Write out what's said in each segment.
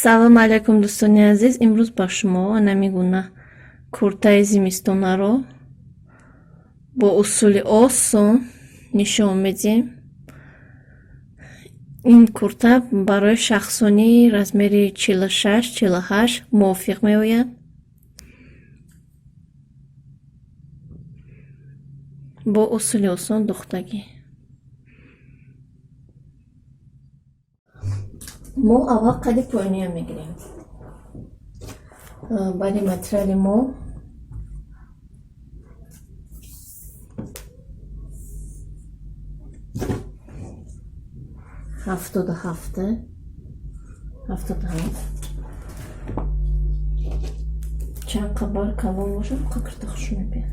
Салом алайкум, дӯстони азиз. Имрӯз ба шумо ана гуна куртаи зимистонаро бо усули осон нишон медиҳем. Ин курта барои шахсони размери 46, 48 мувофиқ меояд. Бо усули осон духтагӣ. Мо аввал қади поёниям мегирем. Баъди материали мо 77, 77. Чанд қабар калон бошад, қакрта хуш мебиёд.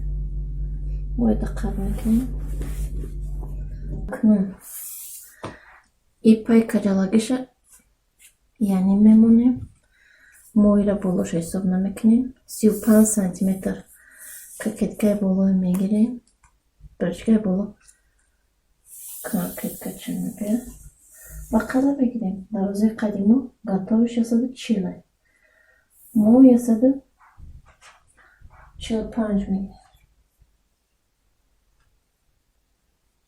Мо даққат мекунем. Акнун и пай каҷалагиша, яъне мемонем, мо ира болоша ҳисоб намекунем. 35 сантиметр кокеткаи болое мегирем. Брючкаи боло кокетка чӣ мебиёд ва қада мегирем. Дарозаи қади мо готовыйш 140, мо 145 мегирем.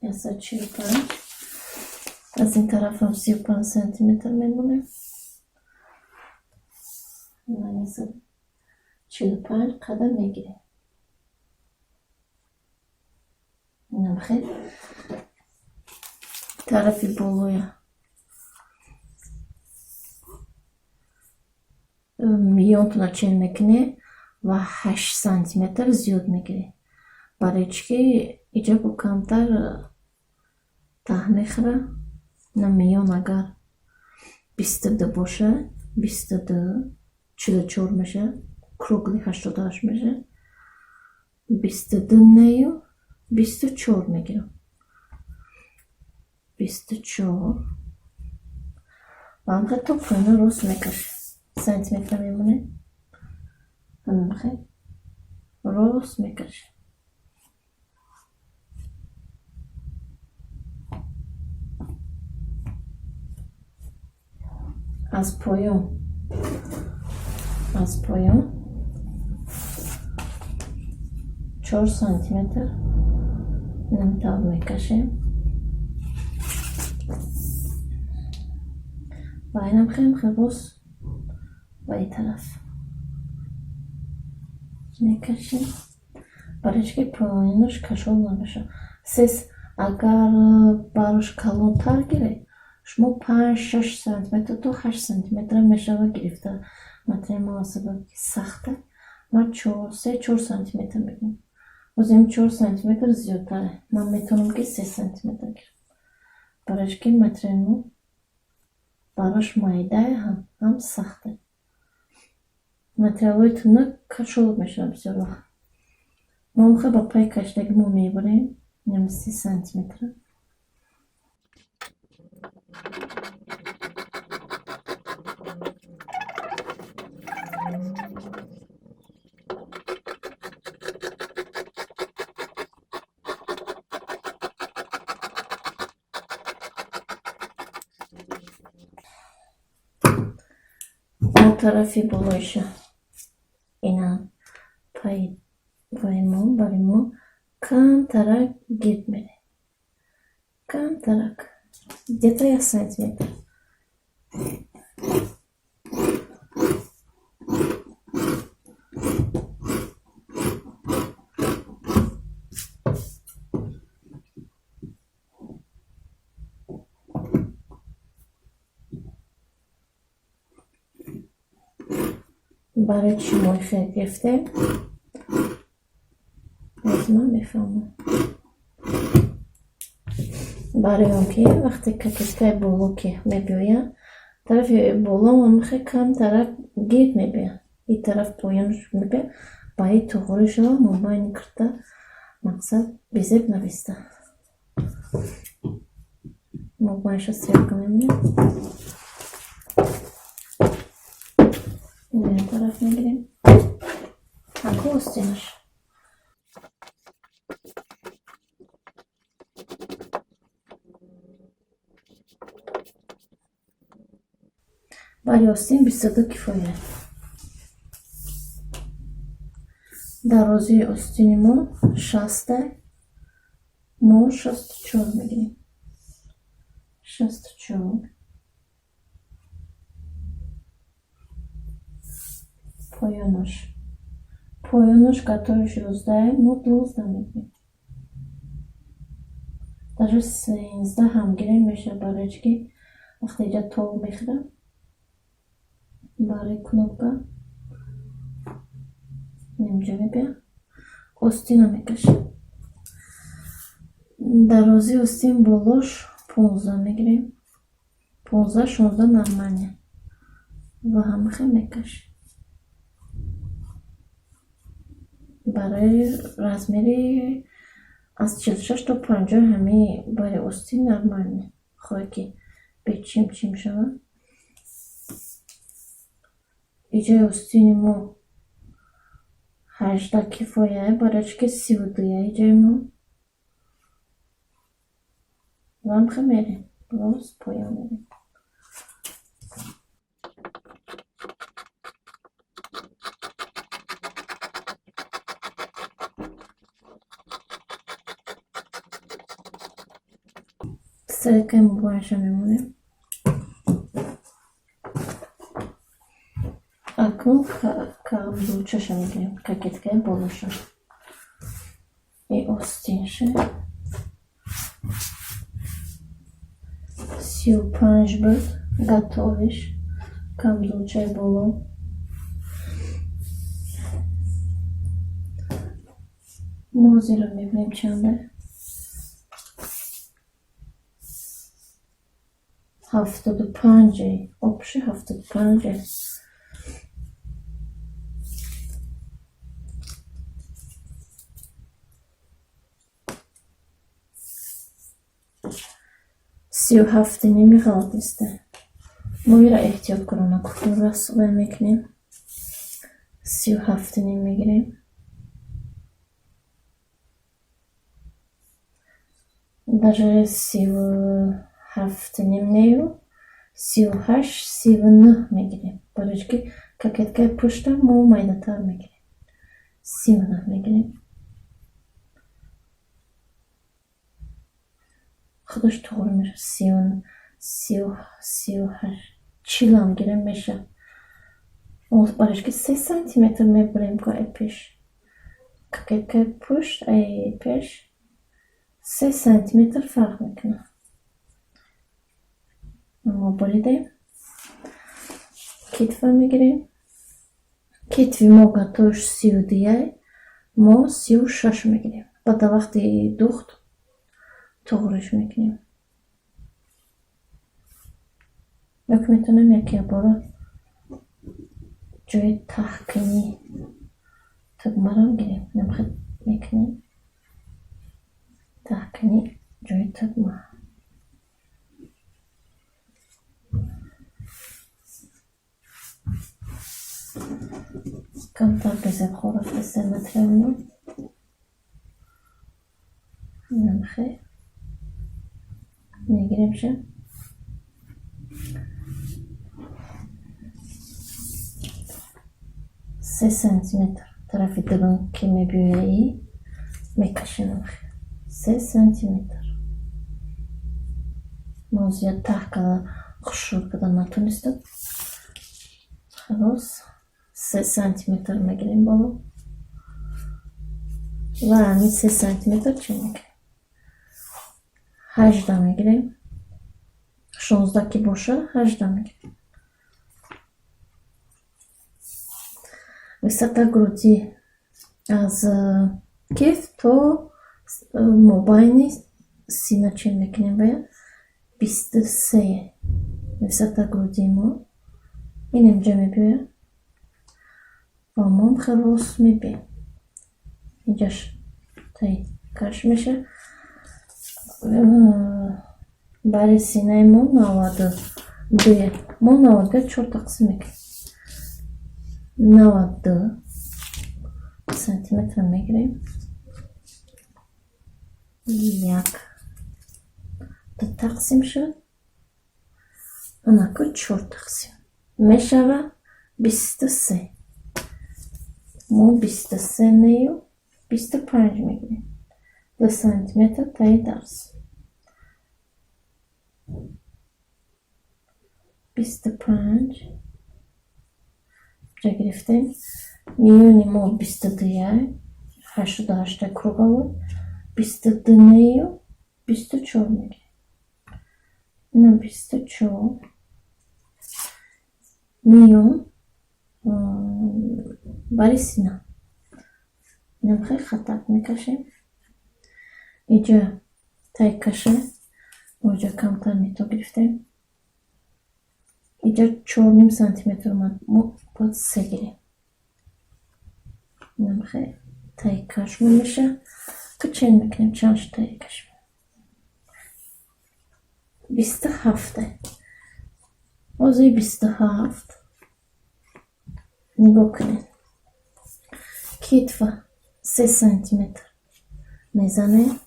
145. Аз ин тарафам 35 сантиметр мемонем. 145 қадам мегирем. Инам хел тарафи болоя миёнтона чен мекунем ва 8 сантиметр зиёд мегирем. Барои чӣ ки иҷа бо камтар таҳ мехӯра. На, миён агар 22 бошад, 22, 44 мешавад, круглый 88 мешавад. 22 нею, 24 мегирам. 24 ва ҳамхел то поёна рост мекашем. Сантиметра мемонем. Ҳамхел рост мекашем. Аз поён 4 сантиметр инамтавр мекашем ва инам хел рост ба ин тараф мекашем, барои чӣ ки поёнаш кашол набошад. Сес агар барош калонтар гиред, шумо 5, 6 сантиметр то 8 сантиметра мешавад гирифта. Материали мо аз сабаби ки сахта, ман 3, 4 сантиметр мегирам. Боз ин 4 сантиметр зиёдтаре, ман метавонам ки 3 сантиметр гирам, барои чӣ ки материали мо барош майдае, ҳам сахте. Материалҳои тунук кашол мешавад бисёр вақт. Мо омхел ба пайи кашидаги мо мебарем, инам 3 сантиметра. Мо тарафи болоиша, ина пайи вай мо барои мо камтарак гирд мерем. Камтарак, где-то 1 сантиметр. Барои чӣ мо хел гирифтем? Боз ман мефаҳмам. Барои он ки вақте кокеткаи боло ки мебиёяд, тарафи боло ҳамихел камтарак гирд мебиёяд. Ин тараф поёнаш мебиёяд, ба ин туғри шава, мобайни курта мақсад безеб нависта. Мобайниша стрелка мемонем. Ин тараф мегирем. Аку остинаш. Бари остин 22 кифоя. Дарозии остини мо 60, мо 64 мегирем. 64. Поёнаш. Поёнаш готовиш 11, мо 12 мегирем. Даже 13 ҳам гирем мешавад, барои чӣ ки вақте иҷа тов мехӯрад барои кнопка нимҷа мебиёд. Остина мекашем. Дарозии остин болош 15 мегирем. 15, 16 нормально. Ва ҳамахел мекашем. Барои размери аз 46 то 50 ҳамаи бари остин нормально. Хоҳе ки бечим чим шавад. Иҷои остини мо 18 кифоя, барои чӣ ки 32 иҷои мо. Ва ҳамхел мерем. Рост поён мерем. Стрелкаи мобайнша мемонем. Акнун камзулчаша мегирем, кокеткаи болоша. И остинша. 35 буд, готовиш. Камзулчаи боло. Мозиро мебинем чанда. 75, обши 75. 37.5 ғалат неста. Мо ира эҳтиёт кунона кухню расвай мекунем. 37.5 мегирем. Даже 37.5 нею, 38, 39 мегирем. Барои чӣ ки кокеткаи пушта мо майдатар мегирем. 39 мегирем. Худаш туғри мешавад. 38, 40 гирем мешавад. Барои чӣ ки 3 сантиметр мебурем ко ай пеш. Кокеткаи пушт ай пеш 3 сантиметр фарқ мекунад. Мо буридем. Китфа мегирем. Китфи мо готовиш 32, мо 36 мегирем. Баъд дар вақти духт туғриш мекунем. Ёки метавонем яке бора ҷои таҳкинӣ тугмарам гирем. Намхел мекунем. Таҳкинӣ ҷои тугма. Камтар безебхор рафтаста материалмо. Намхел мегиремша. 3 сантиметр тарафи дарун ки мебиёяи мекашем. 3 сантиметр. Мо зиёд таҳ карда хушрӯ карда натонистам. Халос 3 сантиметр мегирем боло. Ва ҳамин 3 сантиметр чӣ мекунем? 18 мегирем. 16 ки боша 18 мегирем. Высота груди аз киф то мобайни сина чӣ мекунем бояд? 23 высота груди мо. Ин инҷа мебиёяд. Ва мо хеле рост мебием. Инҷаш таи каш мешавад. Бари синаи мо 92. Мо 92 чор тақсим мекунем. 92 сантиметр мегирем. 1 2 тақсим шуд. Анаку 4 тақсим. Мешава 23. Мо 23 нею 25 мегирем. 2 сантиметр таи дарс. 25 ҷа гирифтем. Миёни мо 22-яй, 88 круговой, 22 нею 24 мегирем. Ина 24. Миён бари сина. Инам хеле хаттак мекашем. Иҷа тай каша, мо иҷа камтар мето гирифтем. Иҷа 4,5 сантиметр омад, мо бояд 3 гирем. Инам хеле тай кашмо меша. Кучен мекунем чанд шуд тай кашмо. 27. Ҳозир 27. Нигоҳ кунед. Китфа 3 сантиметр мезанем.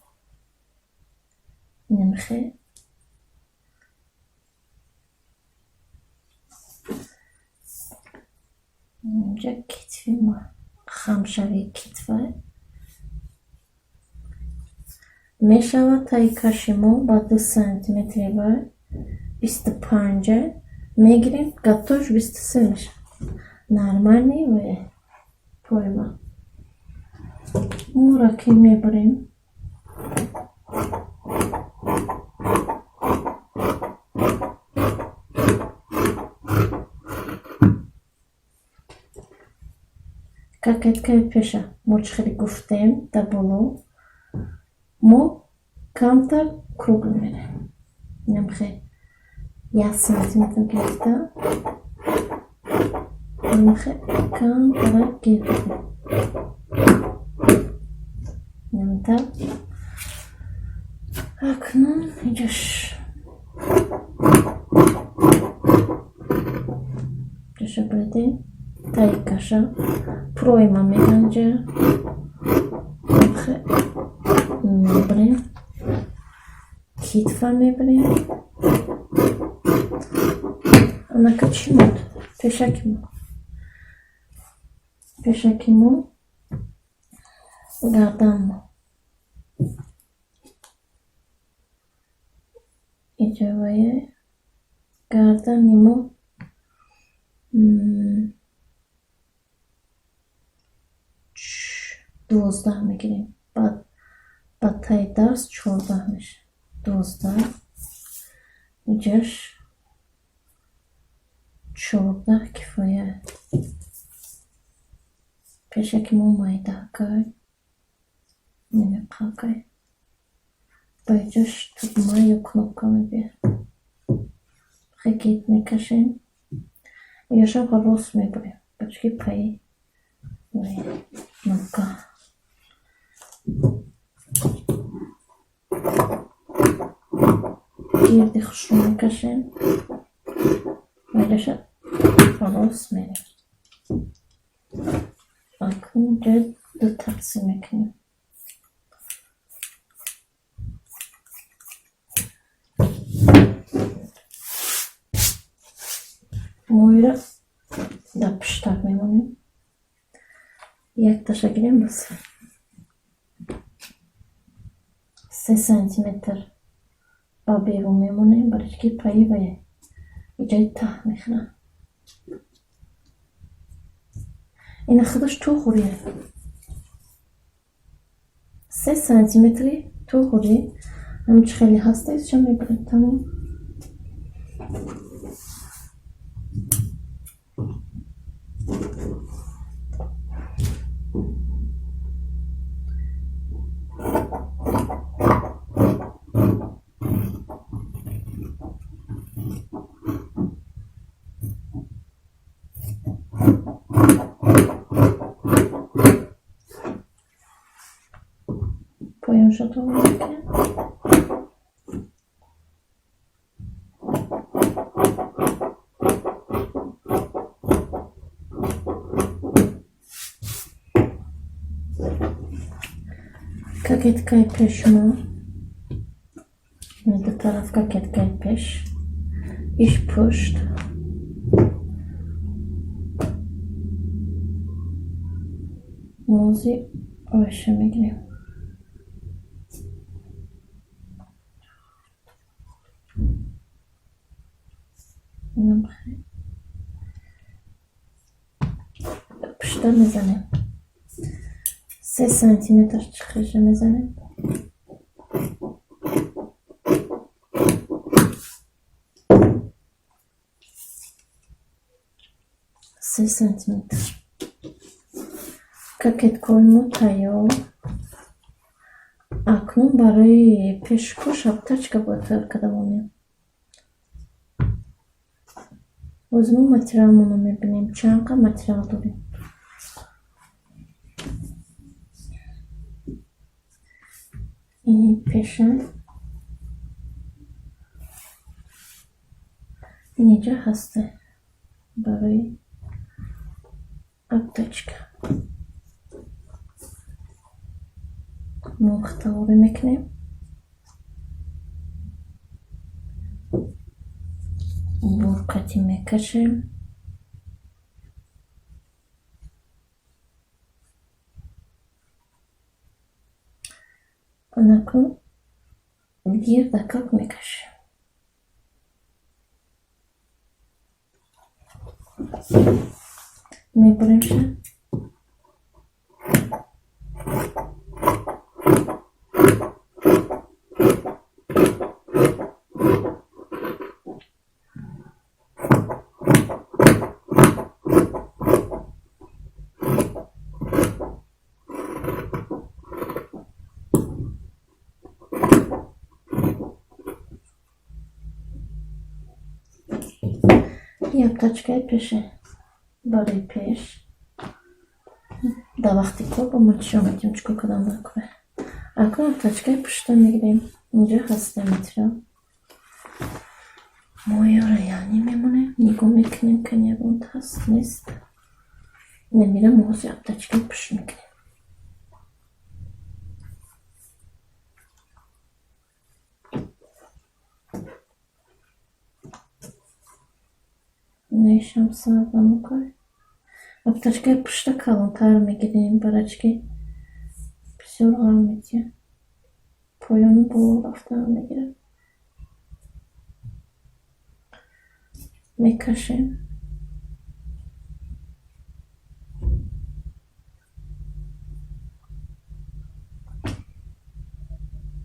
Инам хеле. Инҷа китфи мо хамшавии китфа мешавад. Таи каши мо ба 2 сантиметри вай 25 мегирем, гатош 23 мешавад. Нормальный вай пойма. Моро ки мебарем кокеткаи пеша, мо чӣ хеле гуфтем дар боло, мо камтар кругл мерем. Инам хеле 1 сантиметр гирифта, инам хеле камтара гирифтем. Инамтар. Акнун иҷош ҷоша буридем. Таи каша пройма меганҷа. Мебарем. Китфа мебарем. Анака чӣ монд? Пешаки мо. Пешаки мо гардан мо. Иҷа вае гардани мо 12 мегирем. Баъд ба таи дарс 14 мешавад. 12. Иҷаш 14 кифоя. Пешаки мо майдаакай. Намеқакай. Ба иҷаш тугма ё кнопка мебиёд. Хекит мекашем. Иҷашам рост мебарем. Бачки паи кнопка. Гирди хушрӯ мекашем. Ва иҷаша рост мерем. Акнун ҷои ду тақсим мекунем. Моира дар пуштак мемонем. Якташа гирем ба 3 сантиметр ба берун мемонем, барои ки паи вае иҷои таҳ мехӯрад. Ина худаш туғрия. 3 сантиметри туғри ҳамчи хеле ҳаста, исча мебарем, тамом. Поёнша туғри мекунем. Кокеткаи пеш мо ду тараф, кокеткаи пеш, иш пушт. Мози оша мегирем. Пушта мезанем. 3 сантиметр чиқиша мезанем. 3 сантиметр. Кокеткои мо тайёр. Акнун барои пешкӯш обтачка бояд тайёр карда монем. Боз мо материалмонро мебинем, чанд қа материал дорем. Ини пеша. Инҷа ҳаста барои обтачка. Мо хатаворӣ мекунем. Бурқатӣ мекашем. Анакун гирдакак мекашем. Мебуримша. Обтачкаи пеше барои пеш. Дар вақти кор бо мо чиро медиҳем, чӣ кор кардан накунем. Акнун обтачкаи пушта мегирем. Инҷа ҳаста материал. Мо ёро яъне мемонем, нигоҳ мекунем, ки ягон ҳаст нест. Намира мо ҳозир обтачкаи пушт мекунем. Нешам сарбамукай. Обтачкаи пушта калонтар мегирем, барачки бисёр ғам медиҳад. Поёну боло рафтан мегирад. Мекашем.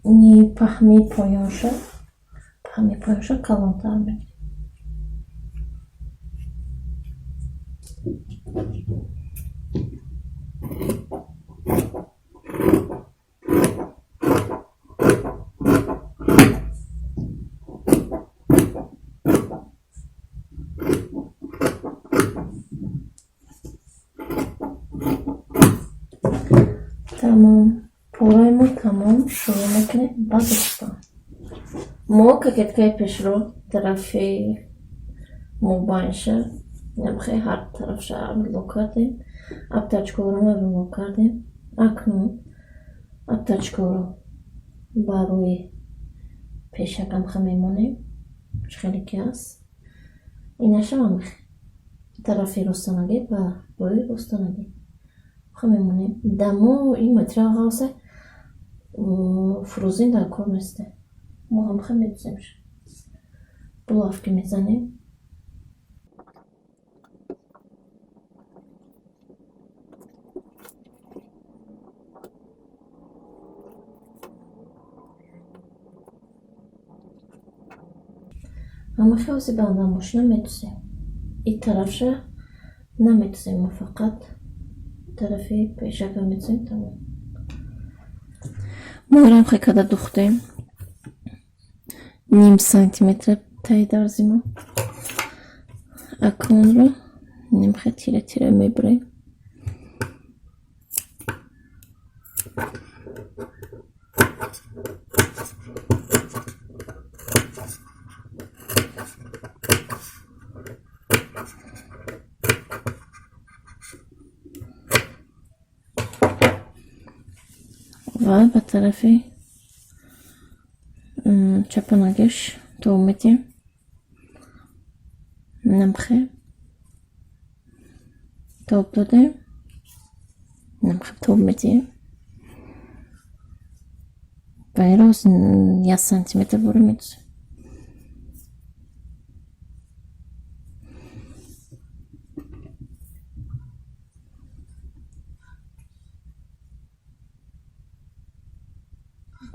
Ни паҳми поёнша, паҳми поёнша калонтар мегирем. Тамом. Пораи мо тамом. Шурӯъ мекунем ба дӯстон. Мо кокеткаи пешро тарафи мобайнша намхе ҳар тарафша руло кардем. Обтачкаро руло кардем. Акнун обтачкаро барои пешакамха мемонем. Чӣ хеле ки аст. Инашам тарафи ростанагӣ ба рӯи ростанагӣ ха мемонем. Дамо ин материал ғавсе фурӯзин дар кор несте. Мо ҳамха медуземш. Булавки мезанем. Ҳамахе ҳозир банда мошина медузем. Ин тарафша намедузем, мо фақат тарафи пешака медузем, тамом. Мо рамхе када духтем. Ним сантиметр таи дарзи мо. Акнунро нимхе тира-тира мебурем. Ва ба тарафи чапанагиш тоб медиҳем. Намхе тоб додем. Намхел тоб медиҳем. Ба ин рост 1 сантиметр буре медузем.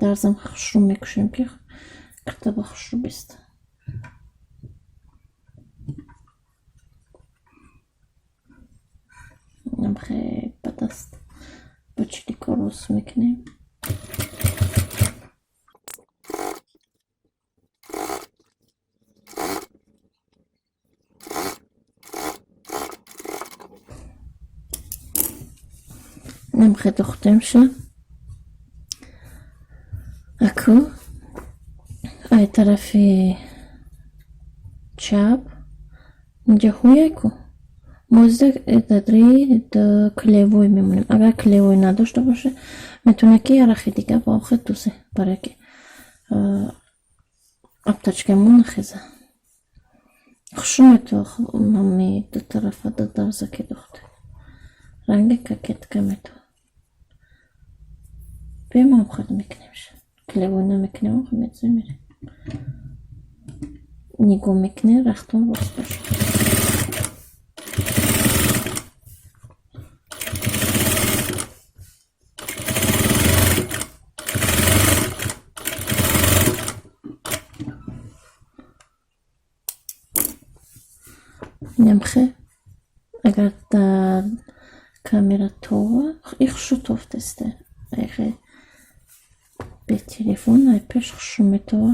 Дарзам хушрӯ мекушем, ки кирта ба хушрӯ беста. Намхе ба даст ба чилико рост мекунем. Намхе духтемша. Аку ай тарафи чап инҷа ҳуяйку мозда дадри клеевой мемонем. Агар клеевой надошта боша, метавонед ки ярахи дига ба охир дузе, барое ки обтачкамо нахеза. Хушрӯ метава ҳами ду тарафа ду дарза ки духте. Ранги кокетка метава. Биё мо худ мекунемша. Клеевой намекунем, медузем мерем. Нигоҳ мекунем, рахтон рост бошад. Инамхе агар дар камера това, и хушрӯ тофтесте. Айхе бе телефон ай пеш хушрӯ метова.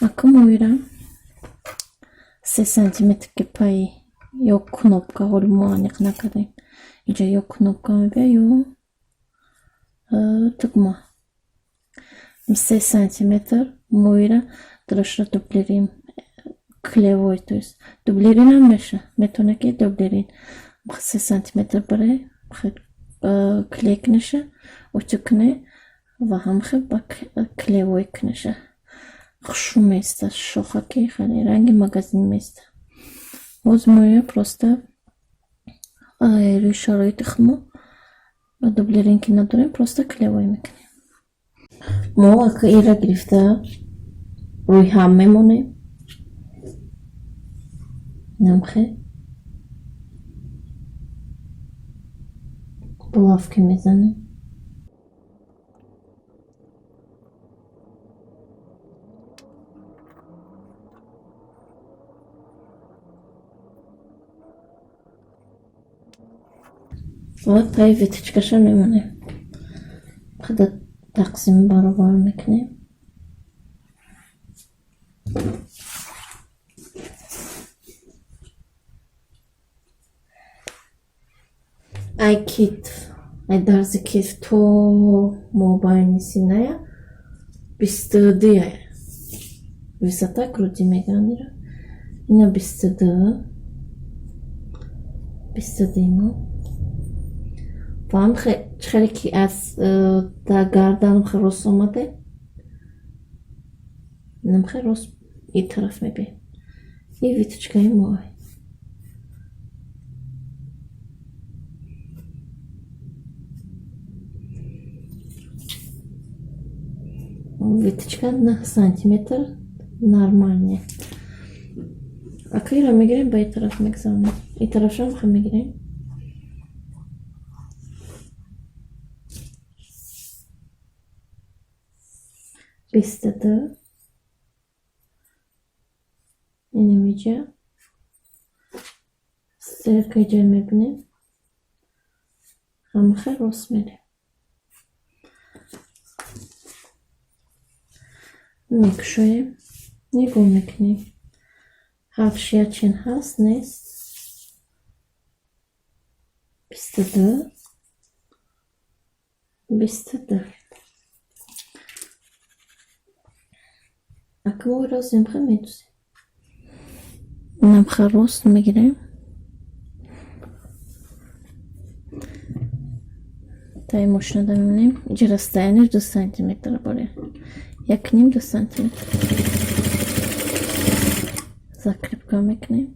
Аку моира 3 сантиметр ки паи ё кнопка ҳоли мо аниқ накардем. Инҷа ё кнопка мебия, ё тугма. 3 сантиметр моира дурашро дублерин клеевой, то есть дублеринам меша. Метавонад ки дублерин 3 сантиметр баре клей куниша, утюг куне ва ҳамхел ба клеевой куниша. Хушрӯ меиста, шохаки хеле ранги магазин меиста. Боз моя просто рӯи шароити худмо дублерин ки надорем, просто клеевой мекунем. Мо ака ира гирифта рӯи ҳам мемонем. Намхе булавки мезанем. Ва таи веточкаша мемонем. Қада тақсим баробар мекунем. Ай китф, ай дарзи китф то мобайни синая 22 висота груди мегӯянд ира. Ина 22, 22 мо. Ва ҳамхе хеле ки аз дар гарданам хе рост омаде, намхе рост и тараф мебием. И веточкаи мо. Веточка 9 сантиметр нормальная. Ака ира мегирем, ба и тараф мегзаронем. И тарафшам хе мегирем. 22. Инамиҷа стрелка иҷа мебинем. Ҳамахе рост мерем. Мекушоем, нигоҳ мекунем. Ҳафт ячин ҳаст, нест. 22, 22. Ака мо роземхе медузем. Намха рост мегирем. Таи мошинада мемонем. Иҷа расстояние 2 сантиметр боре. 1,5, 2 сантиметр. Закрепка мекунем.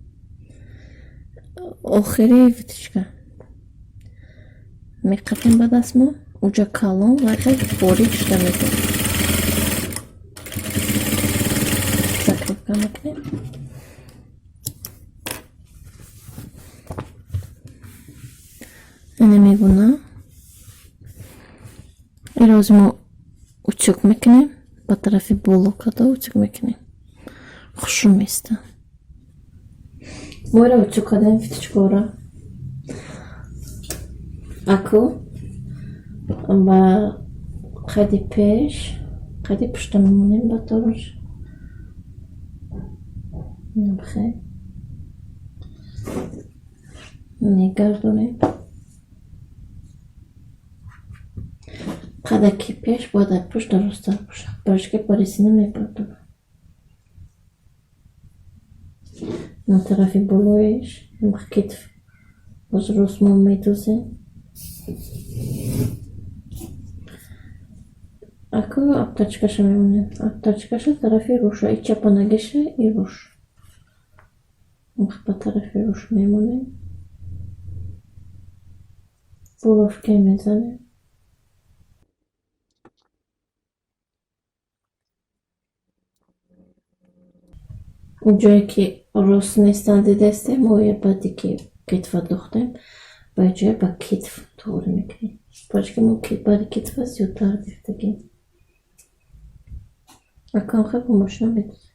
Охири веточка. Меқапем ба дастмо, уҷа калон ва хел борик шуда мезанем. Закрепка мекунем. Ина мегуна. Ироз мо утюг мекунем, ба тарафи боло када утюг мекунем. Хушрӯ места. Мо ира утюг кардем фиточкора. Аку ба қади пеш, қади пушта мемонем ба тораш. Бихел. Мегардонем. Қадаки пеш бояд дар пушт дарозтар бошад. Барои ки барисина мебардорам. На тарафи болоиш китф боз рост мо медузем. Аку обтачкаша мемонем. Обтачкаша тарафи руша, и чапанагиша, и руш. Ба тарафи руш мемонем. Булавке мезанем. Ҷое ки рост нестанд дидастем, мо баъде ки китфа духтем, ба ҷое ба китф туғри мекунем. Барои ки мо баъди китфа зиёдтар дихтагем. Акам хел бо мошина медузем.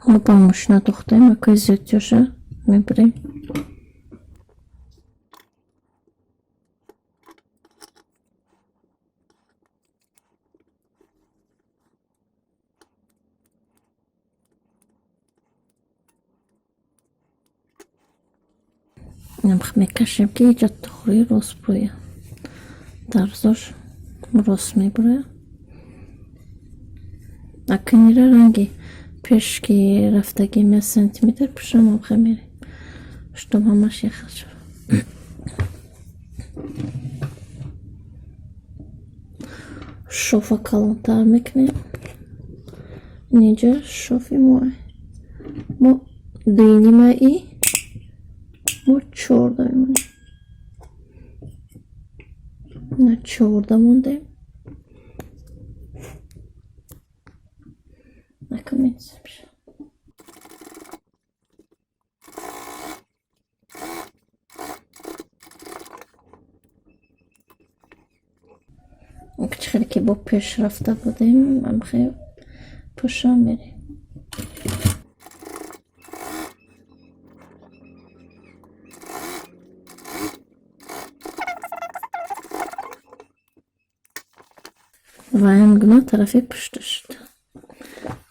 Мо ба мошина духтем, акай зиёдтиёша мебарем. Мекашем ки иҷа туғри рост бурояд. Дарзош рост мебурояд. Акнира ранги пеш ки рафтагим як сантиметр пушам обхе мерем. Чтоб ҳамаш яхел шавад. Шофа калонтар мекунем. Инҷа шофи мо. Мо дуюнимаи мо чорда мемонем. На чорда мондем. Хеле ки бо пеш рафта будем, амхе пуша мерем. Ва ин гуна тарафи пушта шуд.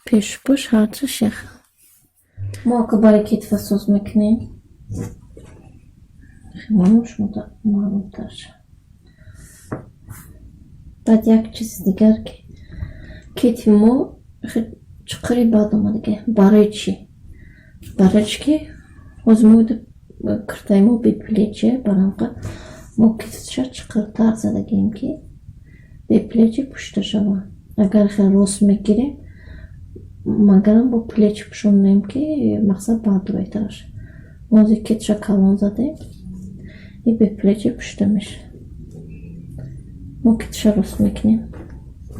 Пеш пуш ҳарчи шех. Мо ака барои китфа соз мекунем. Химонам шумо маълумтар шавад. Баъд як чизи дигар ки китфи мо чуқури бад омадага. Барои чӣ? Барои чӣ ки ҳозир мо киртаи мо беплечи, барамқа мо китфша чуқуртар задагем ки беплечи пушта шавад. Агар хел рост мегирем, магарам бо плечи пушонем ки мақсад бардурайтараш. Мо ҳозир китфша калон задем и беплечи пушта мешавад. Мо китфша рост мекунем.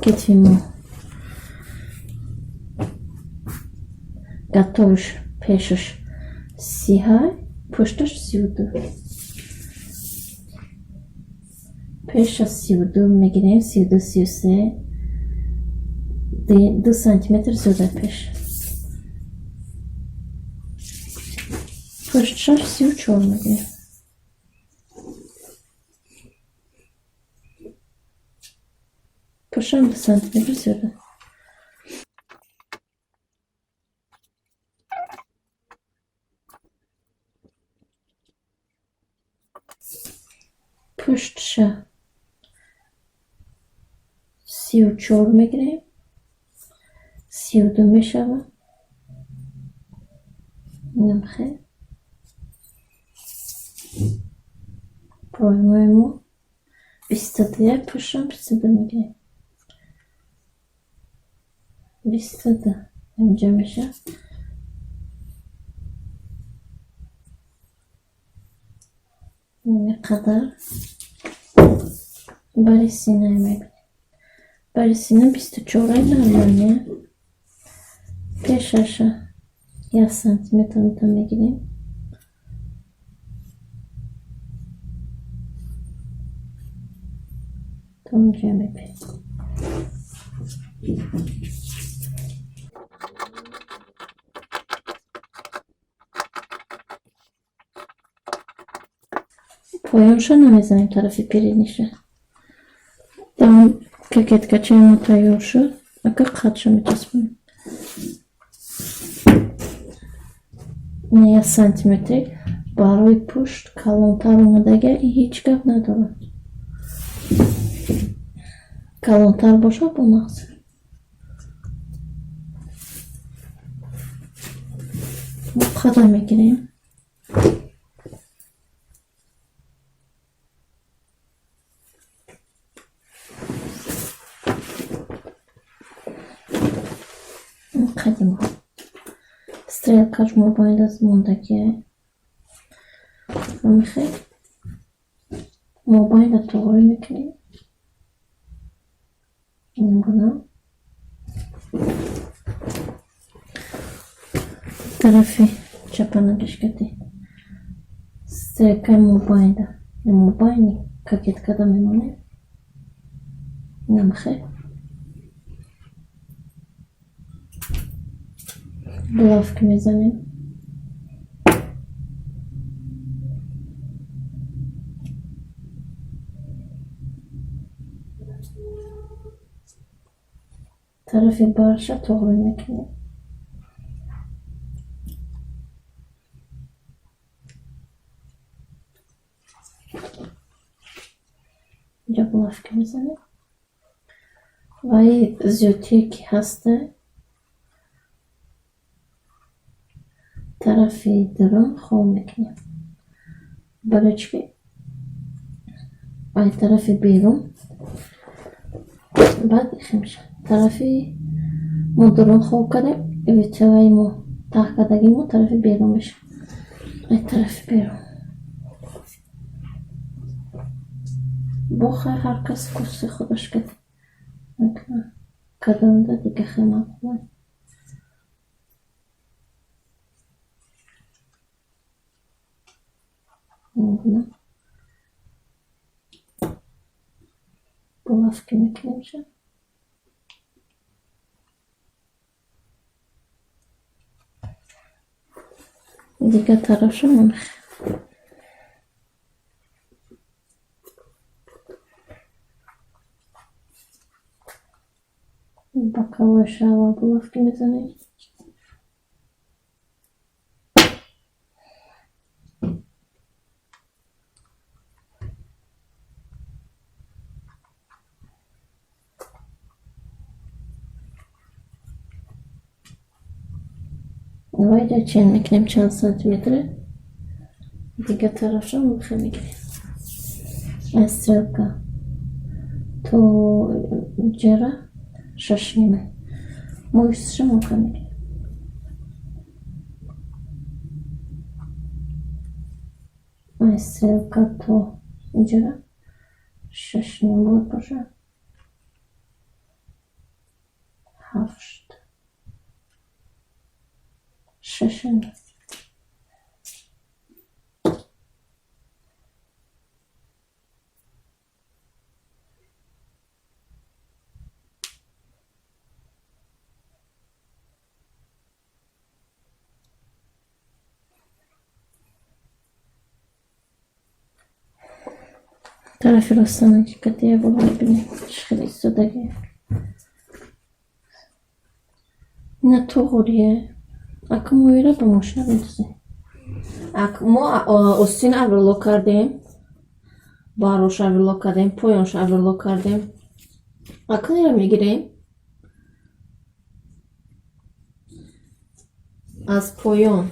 Китфи мо готовиш пешаш сиҳай, пушташ 32. Пеша 32 мегирем, 32, 33, 2 сантиметр зиёда пеш. Пушташ 34 мегирем. Пушам 2 сантиметр зиёда. Пуштша 34 мегирем, 32 мешавад. Инам хел. Проймаи мо 22, пушам 22 мегирем. 22 инҷа меша. Қадар бари сина мебинем. Бари сина 24 нормально. Пешаша 1 сантиметр мегирем. То инҷа мебинем. Поёнша намезанем, тарафи передниша. Там кокеткачаи мо тайёр шуд. Ака қадша мечаспонем. Ина 1 сантиметр барои пушт калонтар омадага, ҳеҷ гап надорад. Калонтар бошад, бо нағз. Мо қада мегирем. Қадимо стрелкаш мобайнд аз мондагия. Мехе мобайнда тоғрӣ мекунем. Ингуна тарафи чапанагишкати стрелкаи мобайнда, мобайни кокеткада мемонем. Намхе булавки мезанем. Тарафи барша тоғрӣ мекунем. Инҷа булавки мезанем. Ва зиёдтие ки ҳаста тарафи дарун хол мекунем. Барои чӣ ки ай тарафи берун баъд ихе мешавад. Тарафи мо дарун хол кардем, витаваи мо таҳ кардаги мо тарафи берун мешавад. Ай тарафи берун. Бо хай ҳар кас курси худаш мекунад. Кадомда дига хел маъқул. Ингуна булавки мекунемша. Дигар тарафша намехоҳем. Боковойша аввал булавки мезанем. Ва инҷа чен мекунем чанд сантиметре. Дигар тарафша мехоҳем мегирем. Аз стрелка то ҷара 6,5. Мо исша мехоҳем мегирем. Аз стрелка то ҷара 6,5 бояд бошад. 7. 6,5. Тарафи ростанаки катия бояд бинем чӣ хел истодаги. Ина туғрие. Ака мо ира ба мошина медозем. Мо остин оверлок кардем, барош оверлок кардем, поёнш оверлок кардем. Акн ира мегирем. Аз поён,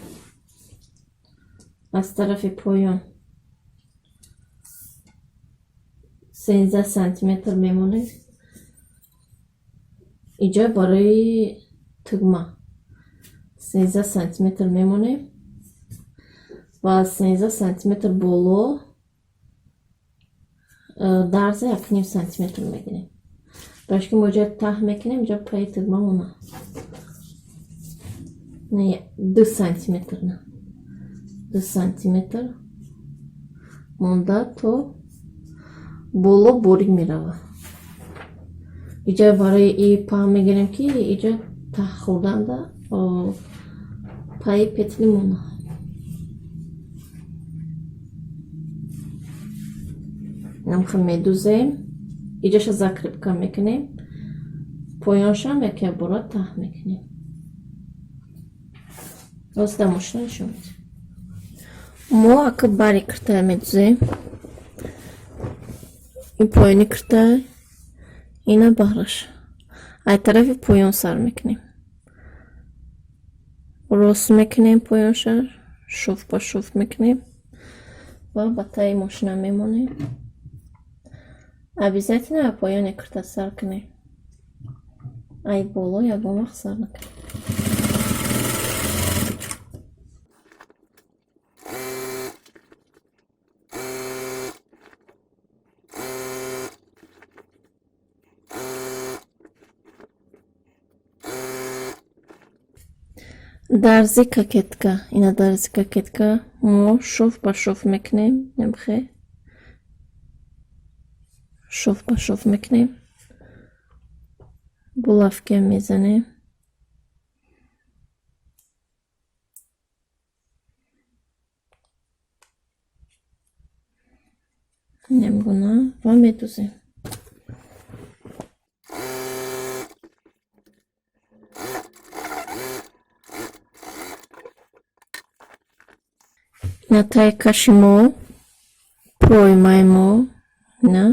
аз тарафи поён 13 сантиметр мемонем. Иҷо барои тугма 13 сантиметр мемонем ва 13 сантиметр боло дарза 1,5 сантиметр мегирем. Барои ки мо иҷо таҳ мекунем, иҷо пайи тугма мона. Не, 2 сантиметр, на. 2 сантиметр монда то боло борик мерава. Иҷо барои и паҳн мегирем, ки иҷо таҳ хӯрданда пайи петли мона. Намха медузем, иҷоша закрепка мекунем, поёншам яке бора таҳ мекунем. Ҳозир дар мошина нишон медиҳем. Мо ака бари киртая медузем. Ин поёни киртая, ина баҳраш. Ай тарафи поён сар мекунем. Рост мекунем поёнша, шуф ба шуф мекунем ва ба таи мошина мемонем. Обязательно ба поёни кирта сар кунем. Ай боло ягон вақт сар накунем. Дарзи кокетка, ина дарзи кокетка мо шов ба шов мекунем, намхе шов ба шов мекунем, булавка мезанем. Намгуна ва медузем. Ина таи каши мо, поймаи мо, ина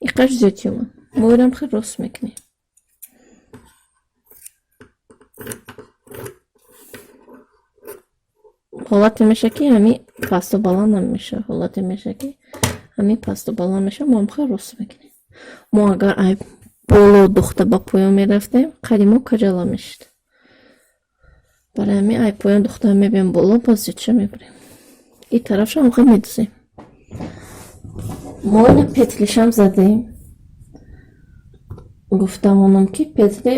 иқаш зиёдтӣ омад. Мо инам хел рост мекунем. Ҳолате меша, ки ҳами пасту баланд намеша. Ҳолате меша, ки ҳами пасту баланд меша, мо ҳам хел рост мекунем. Мо агар ай боло духта ба поён мерафтем, қади мо каҷала мешид. Барои ҳамин ай поён духта мебием боло, боз зиёдша мебарем. И тарафшам хел медузем. Мо ина петлишам задем. Гуфтамонам, ки петли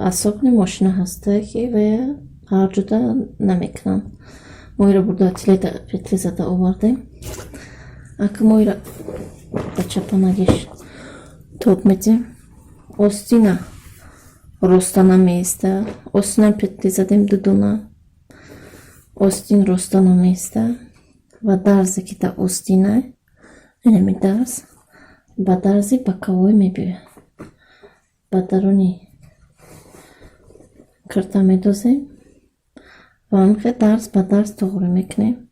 особни мошина ҳаста, ки вая ҳар ҷуда намекунанд. Мо иро бурда петли зада овардем. Ака мо иро ба чапанагиш тоб медиҳем. Остина роста намеиста. Остинам петли задем дудона. Остин роста намеиста. Ва дарзе, ки дар остина, инами дарз ба дарзи боковой мебиёяд. Ба даруни кирта медозем ва ҳамихел дарз ба дарз туғрӣ мекунем.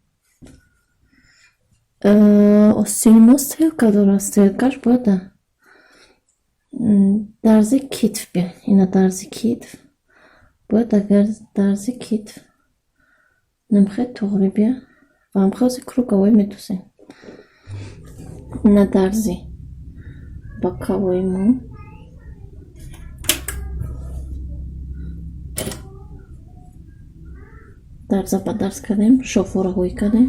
Остини мо стрелка дорад. Стрелкаш бояд дарзи китф биёяд. Ина дарзи китф бояд, агар дарзи китф намихел туғрӣ биёяд ва ҳамихел ҳозир круговой медузем. Ина дарзи боковои мо. Дарза ба дарз кардем, шофҳоро ҳӯй кардем.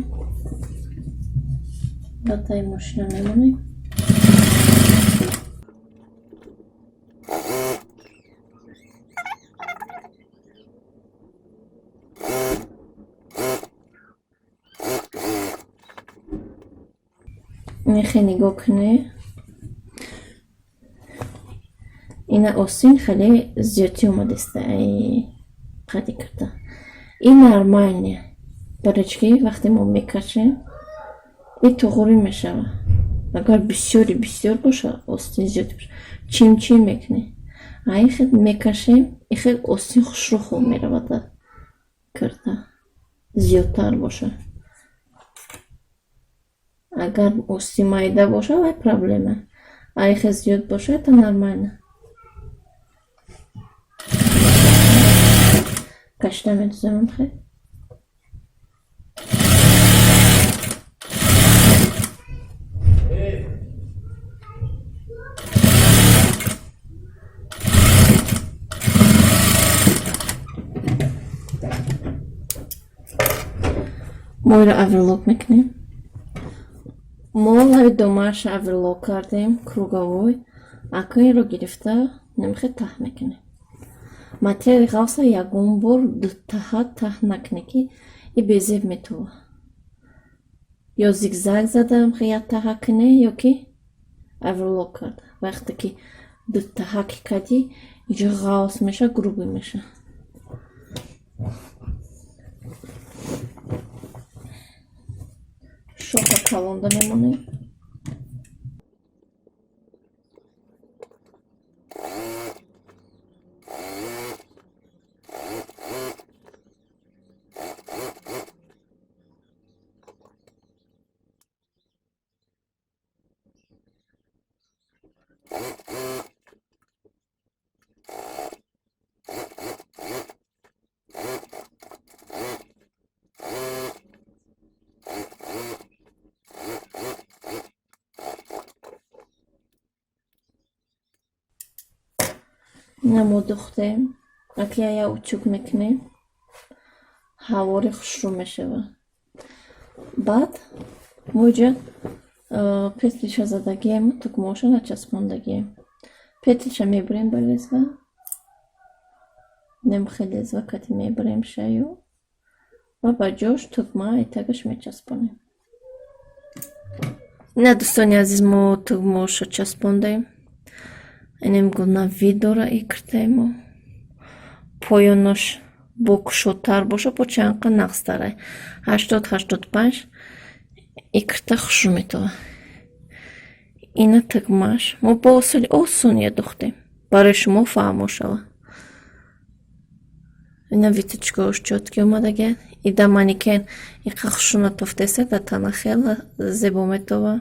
Ба таи мошина мемонем. Мехе нигоҳ кунед. Ина остин хеле зиёдтӣ омадааст ай қади кирта. Ин нормальне. Барои чӣ ки вақте мо мекашем, и туғрӣ мешавад. Агар бисёри бисёр боша, остин зиёд боша, чимчим мекунем. А ин хел мекашем, ин хел остин хушрӯ хоб меравад дар кирта. Зиёдтар боша. Агар остин майда боша, вай проблема. А ин хел зиёд боша, это нормально. Кашида медузем хел. Мо иро оверлок мекунем. Мо лаби доманша оверлок кардем, круговой. Акун иро гирифта намихе таҳ мекунем. Материали ғафса ягон бор дутаҳа таҳ накунед, ки и безеб метова. Ё зигзаг зада як таҳа кунед, ё ки оверлок карда. Вақте ки дутаҳа ки кардӣ, инҷо ғафс меша, грубый меша. Шоха калонда мемонем. Ина мо духтем. Аки я утюг мекунем. Ҳавори хушрӯ мешавад. Баъд мо иҷа петлиша задагием, тугмаоша начаспондагием. Петлиша мебурем ба лезва. Немхе лезва кати мебурем шаю ва ба ҷош тугма итагаш мечаспонем. Ина, дӯстони азиз, мо тугмаоша часпондем. Инем гуна вид дора и киртаи мо. Поёнош бо кушодтар боша, бо чанқа нағзтарай. 80-85 и кирта хушрӯ метова. Ина тугмааш. Мо бо усули осония духтем. Барои шумо фаҳмо шавад. Ина виточкаош чётки омадагианд. Ида манекен иқа хушрӯ натофтеса, дар тана хеле зебо метова.